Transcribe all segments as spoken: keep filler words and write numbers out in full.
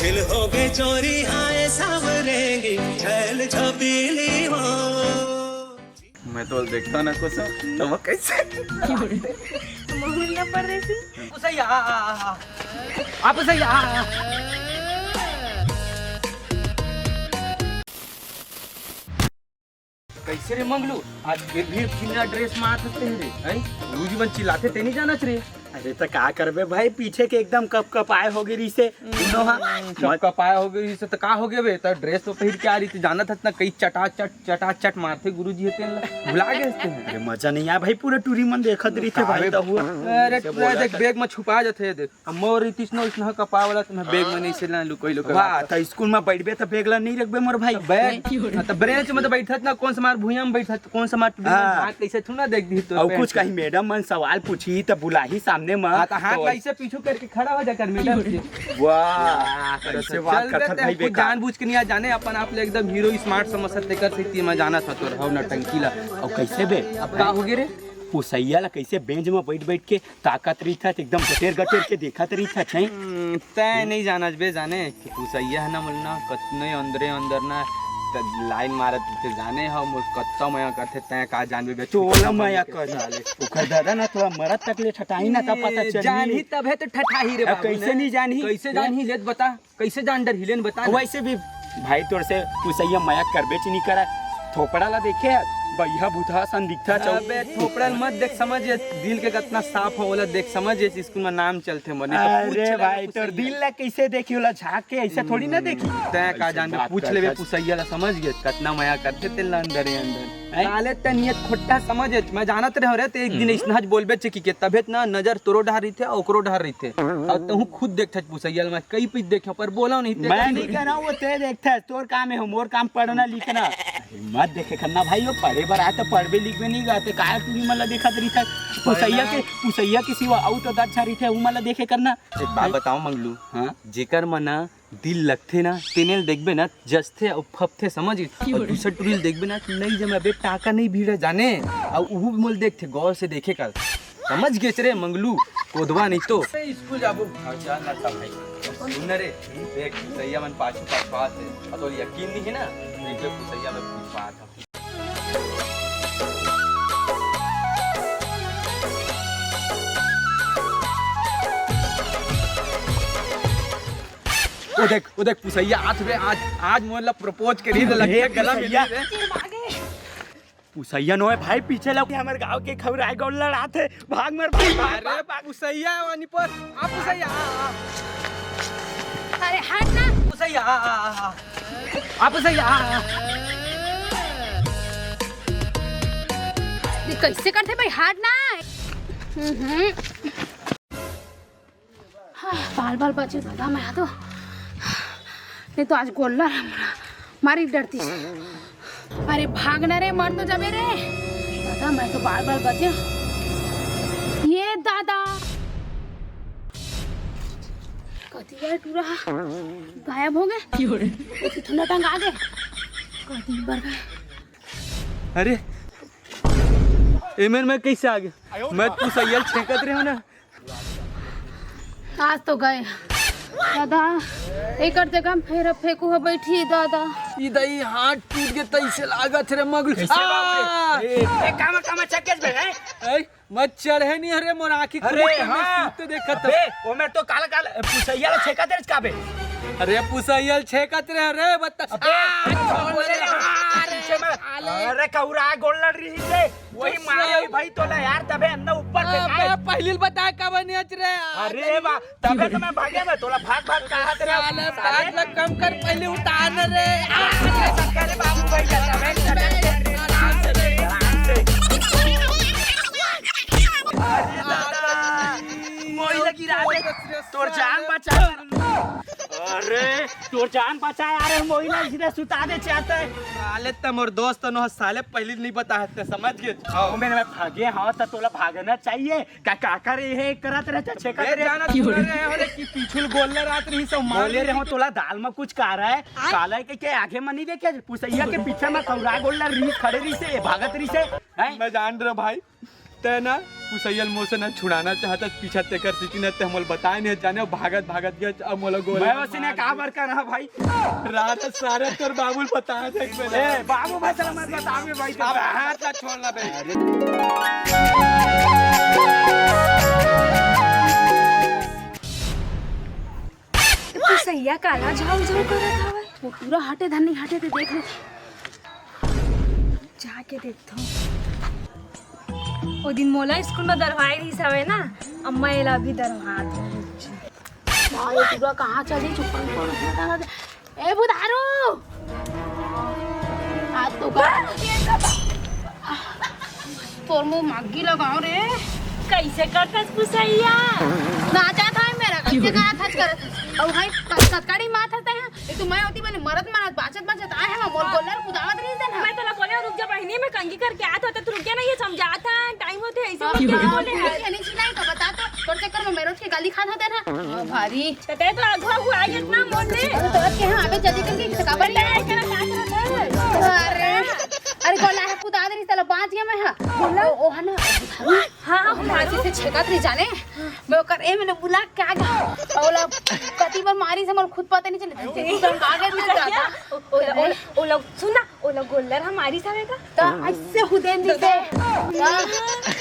दिल हो गए चोरी हाय सावरेंगी छैल छबीली वो। मैं तो देखता ना कुछ, तो वो कैसे मोहल्ला परदेसी। उसे या, आ, आ, आ, आ। आप उसे या, आ, आ। कैसे रे मंगलू, आज फिर भी बिना ड्रेस में आत हस रे, हैं? गुरुजी मन चिल्लाथे ते नहीं जानत रे। अरे त का करबे भाई, पीछे के एकदम कप कप आए हो गई रिसे, दोनों हा। हम्म, कप कप आए हो गई रिसे त का हो गए बे? त ड्रेस तो पहिर के आ रही थी, जानत हस ना, कई चटा चट, चटा चट मारथे गुरुजी हे तेन ला, भुला गए हस तेन। अरे मजा नहीं आया भाई, पूरे टूरी मन देखत रही थे भाई, त हुआ। अरे पूरा देख, बैग में छुपा जाथे, देख। अब मोर इतिस न उसनहा कपा वाला त मैं बैग में नहीं से ना लुकोई लुकोई वाह, बात। त स्कूल में बैठबे त बैग ला नहीं रखबे मोर भाई। बैग, हाँ, त ब्रेंच में तो बैठत ना, कौन सा मार भुइयां में बैठत, कौन सा मार टुरी में हाँ। हाथ कैसे थू ना देख दी तो और पैंट कुछ के। कहीं मैडम मन सवाल पूछी त बुलाही सामने में। हाँ, त हाथ तो ला ऐसे पीछू करके खड़ा हो जाकर मैडम के। वाह, कैसे चल बात बे, करत ते भाई कुछ बेकार। जानबूझ के नहीं आ जाने, अपन आप ले एकदम हीरो स्मार्ट समझत तेकर से इतनी मैं जाना था तोर हव नटंकी ला। और कैसे बे? अब का हो गए रे? पुसैया ला कैसे बेंच में बैठ बैठ के ताकत रहिथस, एकदम गटेर गटेर के देखत रहिथस, हैं? हम्म, तैं नहीं जानस बे जाने कि पुसैया है ना, मोला ना कतने अंदरे अंदर ना त-, लाइन मारत रहिथे जाने हो, मोर कत्ता मया करथे, तैं का जानबे बे, तोला मया कर साले। ओकर दादा ना थोड़ा मरत तक ले ठठाही ना, तब पता ए, चली। जानही तबे तो ठठाही रे अब बाबू कैसे ना। नहीं जानही? कैसे हैं? जानही, ले त बता। कैसे जान डरही, ले न बता ना। वैसे भी भाई तोर से पुसैया मया करबे च नहीं करा। थोपड़ा ला देखे, बइहा भूतहा सन दिखथस। अबे थोपड़ा ल मत देख, समझ ये दिल के कतना साफ हो, ओला देख, समझ ये स्कूल में नाम चलथे मोर, नहीं तो पूछ अरे ले भाई, तोर पुसैया। दिल ला कैसे देखी, ओला झांक के ऐसे थोड़ी ना देखी। तैं का ऐसे जानबे, बात पूछ लेबे करथस। पुसैया ला, समझ गे कतना मया करथे तेन ला अंदरे अंदर। हैं? साले ते नियत खोट्टा समझ हे, मैं जानत रहे रे, ते एक दिन हम्म। ऐसना ज बोलबे चिकी के, तभे त ना नजर तोरो डहर रहिथे, ओकरो डहर रहिथे। और तहूँ खुद देखथस पुसैया ल, मैं कई पीस देखे, पर बोला नहीं ते। मैं नहीं कह रहा हूँ, वो ते देखथस, तोर काम है, मोर काम पढ़ना लिखना। मत देखे करना भाई, वो पढ़े बर आए तो पढ़बे लिखबे नहीं गा, ते काय टूरी मन ला देखत रहिथस? पुसैया के, पुसैया के सिवा अउ तो दस झन रहिथे, उ मन ला देखे करना। एक बात बताओ मंगलू, हाँ? जेकर मन दिल लगथे ना, तेने ल देखबे ना, जचथे अउ फपथे, समझ गे? अउ दूसर टूरी ल देखबे ना, नई जमे बे, टाका नई भिड़े जाने। अउ उहू मोल देखथे, गौर से देखे कर। समझ गेच रे मंगलू, कोदवा नहीं तो। स्कूल जाबो, हाँ, चल ना था भाई। सुन ना रे, देख, पुसैया मन पाछू पाछू आत हे। अउ तो यकीन नहीं है ना, देख, पुसैया मन पूछ पात हे। ओ देख, ओ देख, पुसैया आत रे, आज, आज मोला प्रपोज करी रे, लगे गला मिली रे। पुसैया नोहे भाई, पीछे लग हमर गांव के खौराय गोल्लर आत हे, भाग मर भाई, भाग, अरे भाग। पुसैया वानी पर, आ पुसैया, आ, आ। अरे हट ना। पुसैया, आ, आ, आ, आ। आप सही, आ, आ। ये कैसे करथे भाई, हट ना। हम्म। हाँ, बाल बाल बचे दादा, मैं तो नहीं तो आज गोल्लर मारी डरती। अरे भाग ना रे, मर तो जाबे रे। दादा, मैं तो बाल बाल बचे। ये दादा। कति बार टूरा गायब हो गए। कति ठुना टंगा गए। कति बार गए। अरे, एमेर मैं कैसे आ गया? मैं पुसैया ल छेंकत रहे हूँ ना। आज तो गए। दादा, एकर जगह में फेर फेंकू हो बैठी दादा। ई दई हाथ टूट के तैसे लागत रे मगलू। कैसे बाप रे? आ! ए, ए, कामा, कामा चक्केस बे, हैं? ए, मत चढ़े नहीं हरे मोर आँखी खुली अरे के मैं हाँ। सीधे देखत अबे, ओमे तो काला काला पुसैया ला छेंकत रहे का बे? अरे पुसैया ल छेंकत रहे रे बता। अबे, आ, छोड़ बोले दे। रे, हाँ, अरे, पीछे में। साले। अरे कौरा गोल्लर रही से। वही मारे ही भाई तोला यार, तबे अन्ना ऊपर पे अबे, काय? पहली ल बता का बने अच रे। अरे वाह, तबे तो मैं भागे मैं तोला भाग भाग कहा तेरे साले, साले। बात ला कम कर, पहले उतार न रे। आ, अरे बाबू भाई, जा, जा, जा, जा, जा, जा। अरे दादा, मोई लगी रात है, तोर जान बचा। अरे, तोर जान बचा यार, मोई ला सीधा सुता दे चाहता है। साले, ते मोर दोस्त नोहे साले, पहली नहीं बता है, ते समझ गए? हाँ। मैंने मैं भागे, हाँ, तो तोला भागना चाहिए। का, का करे हे, करत रहे, छेछे करत बे रहे। जाना तू रहे हो रे कि पीछू ल गोल्लर आत रही सो मार बोले रहे हो, तोला दाल में कुछ का रहा है? आय। साला के, के आगे में नहीं देखे, पुसैया के पीछे में कौरा गोल्लर रही, खड़े रही से, भागत रही से, हैं? मैं जान रहा भाई, तै ना पुसैया ल मोर से ना छुड़ाना चाहत हस, पीछा तेकर सेती ना तै मोला बताए नहीं जाने, भागत भागत गए, अब मोला गोली मैं मार ओसे ना दे। काबर करहा भाई? रात सारे तोर बाबू ल बता दे एक बेर। ए, बाबू भाई, चला मत बतावे भाई। अब हाथ ला छोड़ ला बे। पुसैया काला झाऊ झाऊ करत हवय? वो पूरा हटे धन नहीं हटे, ते देख ले। जाके देखथव। ओ दिन मोला स्कूल में दरवाए रहिस हवय ना, अम्मा एला भी दरवात हवय। भाई, पूरा कहाँ चली चुप कर। ए बुधारू, आज तो का तोर मुंह मागी लगाओ रे। कैसे करथस पुसैया? नाचा था मेरा, कैसे करा था करत। और भाई कतकाड़ी माथा ते हैं। ये तो मैं होती बने मरत मरत बाचत बाचत आए हैं, मोर गोल्लर कुदावत रही थे ना। मैं तोला बोले रुक जा बहिनी, मैं कंघी करके आत होता, तू रुक जा ना, ये समझात है, टाइम होते ऐसे हाँ, मत क्या हाँ, बोले हैं। ये नहीं सुनाई तो बता तो, तोर चक्कर में मैं रोज के गाली खात होते ना। हाँ, भारी। तो ते तो आघा हुआ है इतना मोर ले। अरे तो के हां अबे जल्दी जल्दी से काबर ले आए करा का करत है? अरे, अरे गोला है कुदा दे तला बांच गया मैं हां। बोला ओ है ना। हां हां, बांच से छेकत रही जाने। मैं ओकर ए मैंने बुला के आ गया। ओला कति बार मारी से मोर खुद पता नहीं चले। तू तो आगे नहीं जाता। ओला ओला सुन ना, ओला गोल्लर हमारी सावे का। त ऐसे हुदेन दिखे।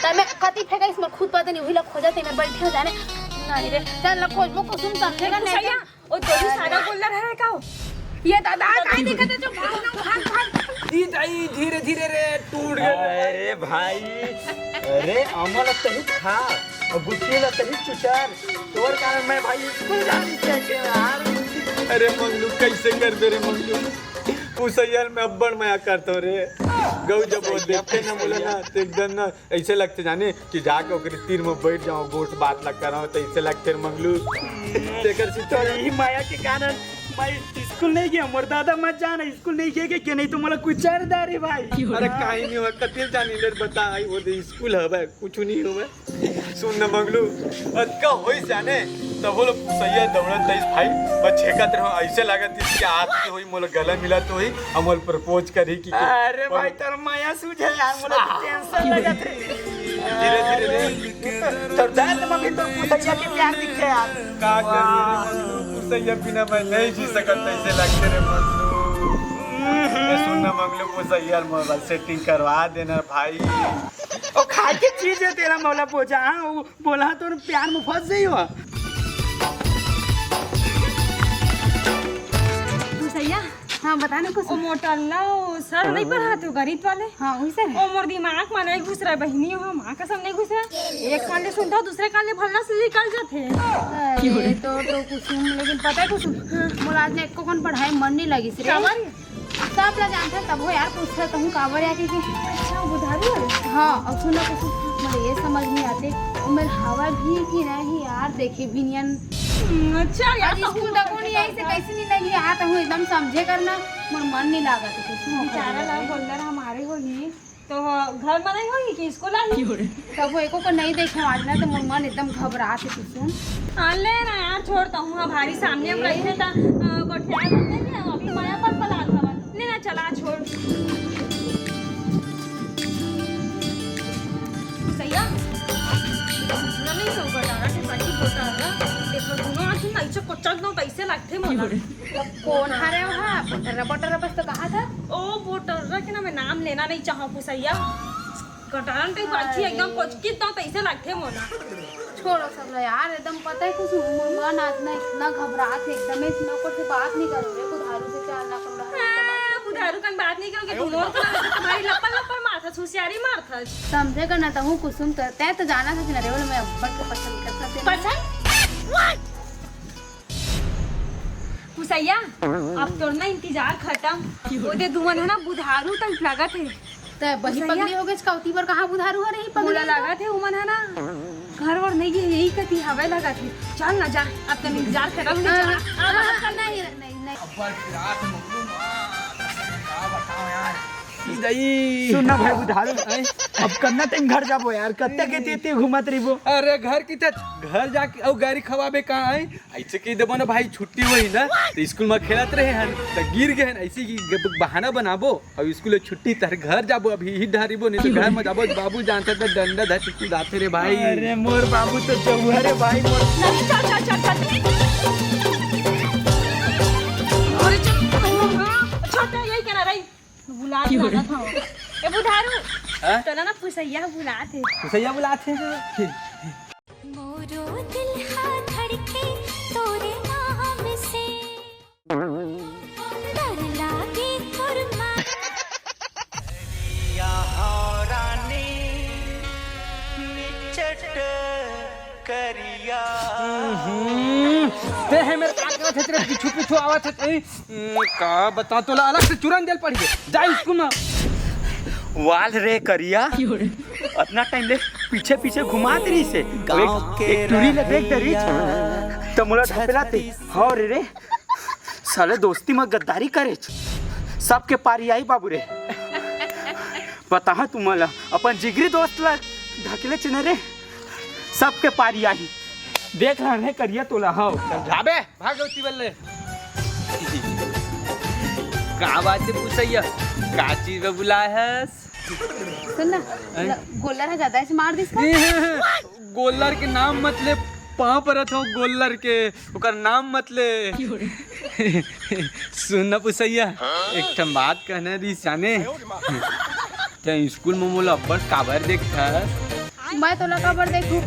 त मैं कति फेंका इसमें खुद पता नहीं, वही लोग खोजा थे, मैं बैठे हो जाने। नहीं रे, चल ला खोजबो कुसुम समझेगा नहीं। ओ तो भी सारा गोल्लर है का? ये दादा, काय दिखत है जो भाग, भाग, भाग, भाग। ई दाई, धीरे धीरे रे, टूट गया। अरे भाई, अरे अमल तही खा, और गुट्ठी ला तही चुचार, तोर कारण मैं भाई स्कूल जाने से के यार। अरे मंगलू, कैसे कर दे रे मंगलू? पुसैया ल मैं अब्बड़ मया करथो रे। गऊ जब वो देखते ना मोला ना, तो एकदम ना ऐसे लगते जाने कि जाके ओकरे तीर में बैठ जाओ, गोठ बात लग कराओ, तो ऐसे लगते रे मंगलू। तेकर से तो यही माया के कारण मैं स्कूल नहीं गया। मोर दादा मत जाना, स्कूल नहीं गया के, के नहीं तो मोला कुछ चढ़ दा रे भाई। अरे काहे नहीं हुआ, कतिल जानी ले बता, आई वो दे स्कूल हवे, कुछ नहीं हुआ। सुन न मंगलू, अतका होई जाने, तब वो लोग पुसैया दौड़त तईस भाई, बस छेकत रहो, ऐसे लागत थी कि आज के होई मोला गला मिला तो होई, हम मोल प्रपोज करी कि अरे भाई, तोर माया सूझे यार, मोला तो टेंशन लगत है। धीरे धीरे रे, तोर जान में भी तोर पुसैया के प्यार दिखे यार। का करी रे मंगलू, पुसैया बिना मैं नहीं जी सकत, ऐसे लगते रे मंगलू। ए, सुन ना मंगलू, पुसैया मोर सेटिंग करवा देना भाई। ओ खाए के चीज है तेरा मौला बोझा, हाँ, वो बोला तो प्यार में फंस गई हो। पुसैया। हाँ, बता ना कुछ। ओ मोटल्ला, ओ सर नहीं पढ़ाते हो गणित वाले? हाँ, वही सर है। ओ मोर दिमाग में नहीं घुस रहा है बहिनी, हो माँ कसम नहीं घुस रहा है। एक कान ले सुनता हूँ, दूसरे कान ले भल्ला से निकल जाते हैं। अरे, तो, तो कुसुम, लेकिन पता है कुसुम, हाँ। मोला आज ना एको कन पढ़ाई मन नहीं लगी रे। काबर? सब ला जानथन, तभो यार पूछथन कहूँ काबर यार, क्योंकि अच्छा, वो बुधारू है? हाँ, और सुनो कुछ, मोला ये समझ नहीं आते, वो मेर हवा भी कि नहीं यार, देखे भी नियन। हम्म, अच्छा यार, आज तो स्कूल तक नहीं आई से कैसे नहीं लगी यार, तहूँ एकदम समझे करना, मोर मन नहीं लागत है कुछ। बेचारा ला गोल्लर हमारे होही, तो घर में नहीं होही कि स्कूल आई? तब वो एको को नहीं देखे आज ना, तो मोर मन एकदम घबरात है कुसुम। हाँ, ले ना यार, छोड़, तहूँ हाँ भारी सामने हम रहिथे त, अ, गोठिया करते हैं, अभी माया पल पल आत हवा। ले ना, चला, छोड़। सैया, सुना नहीं सो गटारा के साथी गोटारा, देखो, दोनों आँख ना ऐसे कोचक दो, कैसे लगते मोला। कोन हरे हो हा? बोटर्रा, बोटर्रा बस तो कहा था। ओ, बोटर्रा के ना मैं नाम लेना नहीं चाहूँ, पुसैया। गटारन टाइप अच्छी एकदम कोचकी तो तैसे लगथे मोला। छोड़ो सब ला यार, एकदम पता है कुछ मन आज ना इतना घबरात है, एकदम इतना ऊपर से बात नहीं करो रे, बुधारू से चार ना कर रहा है, तो बात हाँ, बुधारू कन बात नहीं करोगे, तुम और तो तुम्हारी लप्पर लप्पर मारथस, होशियारी मारथस। समझे का ना तहूँ कुसुम तो, तै तो जाना था कि ना रे, बोले मैं अब्बड़ के पसंद करता थे। पसंद? पुसैया, अब तोर ना इंतजार खत्म। ओदे दुमन है ना बुधारू टाइप लागत है। तै बही पुसैया। पगली हो गई, कौती बर कहाँ बुधारू हो रही पगली मोला तो? लागत है उमन है ना घर वर नहीं है, यही कती हवे लागत है। चल ना जा, अब तन इंतजार खत्म हो हाँ, गया। हाँ, हाँ, नहीं, नहीं, नहीं। अब बार रात में बोलूँ ना, का बताओ यार। दई। सुन ना भाई बुधारू, अब कन्ना टाइम घर जाबो यार, कत्ते के तीती घूमत रहिबो। अरे घर की त घर जाके अउ गारी खवाबे कहाँ है? ऐसे कह देबो ना भाई, छुट्टी होही ना, तो स्कूल में खेलत रहे हन, तो गिर गए हन, ऐसे ही ग-, बहाना बनाबो, अब स्कूल ले छुट्टी, तर घर जाबो, अभी ही डहरिबो, नहीं तो घर में जाबो, बाबू जानता तो डंडा धर के कुदाते रे भाई। अरे मोर बाबू तो चौहरे भाई मोर। नहीं, चल, चल, चल, चल। अरे चल, हाँ, छोटा, यही कहना रही। बुला के लाना था। ए बुधारू, हाँ? तोला ना पुसैया बुलात हे। पुसैया बुलात हे? मोरो दिल हा धड़के तोरे नाम से। डर लागे तोर माँ। या हो रानी निचट करिया। हम्म, ते हे मेरे का करत हे, तेरे पीछू पीछू आवत हे, ए, हम्म, का बता तोला, अलग से चुरन देल पड़ी हे। जा स्कूल में। वाल रे करिया, अतना टाइम ले पीछे पीछे घुमात रहिस हे। गाँव एक, के एक टुरी ले देख दे रहिस, त मोला ढपेला ते। हाँ रे रे, साले दोस्ती में गद्दारी करेच, सबके पारी आही बाबू रे। बताहा तुमन ला, अपन जिगरी दोस्त ला ढकेलेच न रे, सबके पारी आही। देख ला रे करिया तोला, हव। चल जाबे, भाग गलती बल्ले। का बात हे पुसैया, का चीज में बुलाए हस? सुन ना, हैं? ल-, गोल्लर ह ज्यादा ऐसे मार दिस का? गोल्लर के नाम मत ले, पाँव परत हो गोल्लर के, ओकर नाम मत ले। सुन ना पुसैया, एक ठन बात कहना रहिस जाने। ते स्कूल में मोला अब्बड़ काबर देखथस? मैं तोला काबर देखूं?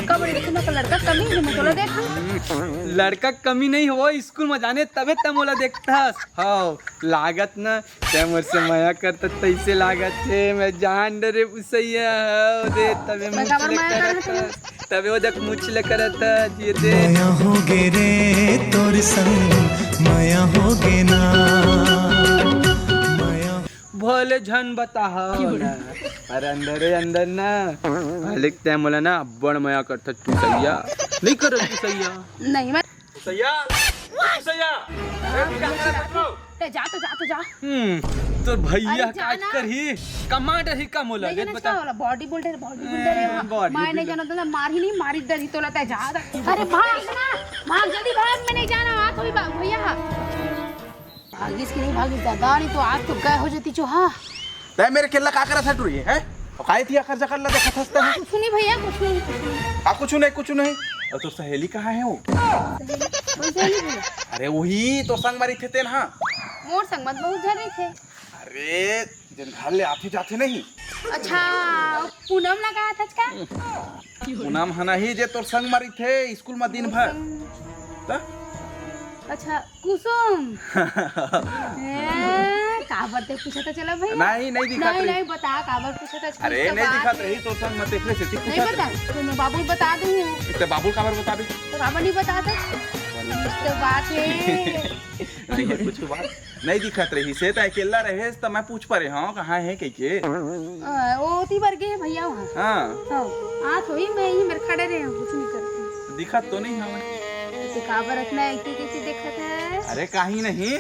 काबर स्कूल में लड़का कमी हे, मैं तोला देखूं? लड़का कमी नहीं हो, स्कूल में जाने तबे त मोला देखथस। हव, लागत ना ते मोर से मया करत तइसे लागत हे, मैं जान डरे पुसैया हव दे, तबे मैं काबर मया करत हस, तबे वो देख मुछ ले करत हस, ये दे। मया हो गे रे तोर संग, मया हो गे ना, मया। भले झन बताहा ना, अरे अंदरे अंदर ना, भले ते मोला ना अब्बड़ मया करत हस पुसैया, नहीं करत पुसैया। नहीं, मैं सैया, ओ सैया, अरे, तू क्या करत हस? ते जा तो जा तो जा। हम्म, तोर भैया अरे, जा का ना। करही? कमांडर ही का मोला, नहीं, ये नहीं, बता। इसका वाला बॉडी बिल्डर, बॉडी बिल्डर है हम्म, वहाँ। बॉडी मैं नहीं बिल्डर। जाना तो ना, मार ही नहीं, मार ही डर ही तो लगता है, जा। अरे, भाग ना, भाग, जल्दी भाग, मैं नहीं जाना, वहाँ कोई भाग, भैया। भागिस कि नहीं भागिस दादा, नहीं तो आज तो गए हो जाती जो, हाँ। तै मेरे केला का करत हस टुरी, हैं? अउ काय थी अकर जकर ला देखत हस तै? कुछ नहीं भैया, कुछ नहीं, कुछ नहीं। का कुछ नहीं, कुछ नहीं? अउ तोर सहेली कहाँ हे वो? कौन सहेली भैया? अरे वही तोर संग मा रहिथे तेन हा। मोर संग मा बहुत झन रहिथे। अरे जेन घर ले आथे जाथे नहीं। अच्छा, पूनम ला कहा था का? पूनम हा नहीं जे तोर संग मा रहिथे स्कूल मा दिन भर। त? अच्छा, कुसुम। ए, काबर ते पूछत हस, चला भैया। नहीं, नहीं दिखत नहीं, रही। नहीं, बता, काबर पूछत हस, अरे, कुछ तो नहीं बात दिखत हे। रही, तोर संग मा देखले से, नहीं कुछ बता, तो मैं बाबू ल बता दूँ। ते बाबू ल काबर बताबे? तो काबर नहीं बता दे? कुछ तो बात हे। नहीं, कुछ बात। नहीं दिखत रहिस हे, त अकेला रहेस, त मैं पूछ परे हँव, कहाँ हे कहिके। अ, ओ ओती बर गे हे भैया वहाँ। हाँ। हाँ, आज होही मैं ही मेर खड़े रहे हँव, कुछ नहीं करते। दिखत तो नहीं हवय। तो काबर अतना ऐसे कैसे देखत हस? अरे, कहीं नहीं।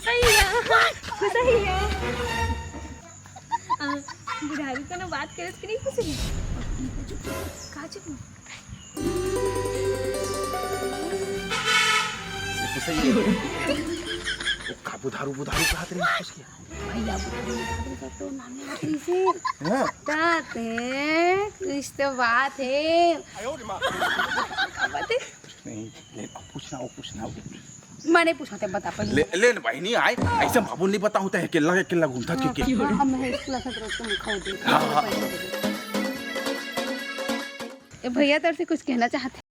सही है, सही है। अ, बुढ़ारी कोनो बात करत कि नहीं कुछ नहीं? का चुप? ये तो सही है। वो का बुधारू, बुधारू कहत रही कुछ क्या? भैया, बुधारू, बुधारू का तो नाम नहीं आती से। हाँ। ताते, कुछ तो बात है। का बात है? कुछ नहीं, ले, अब पूछना, वो पूछना, वो पूछना। मैं नहीं पूछा, ते बता पहले। ले, ले न बहिनी, आय, ऐसे बाबू नहीं बताहूँ, ते अकेला, अकेला घूमता के, के? हाँ, मैं स्कूल से रोज को मुखा होती हूँ। हाँ, हाँ। ए भैया, तेरे से कुछ कहना चाहते हैं।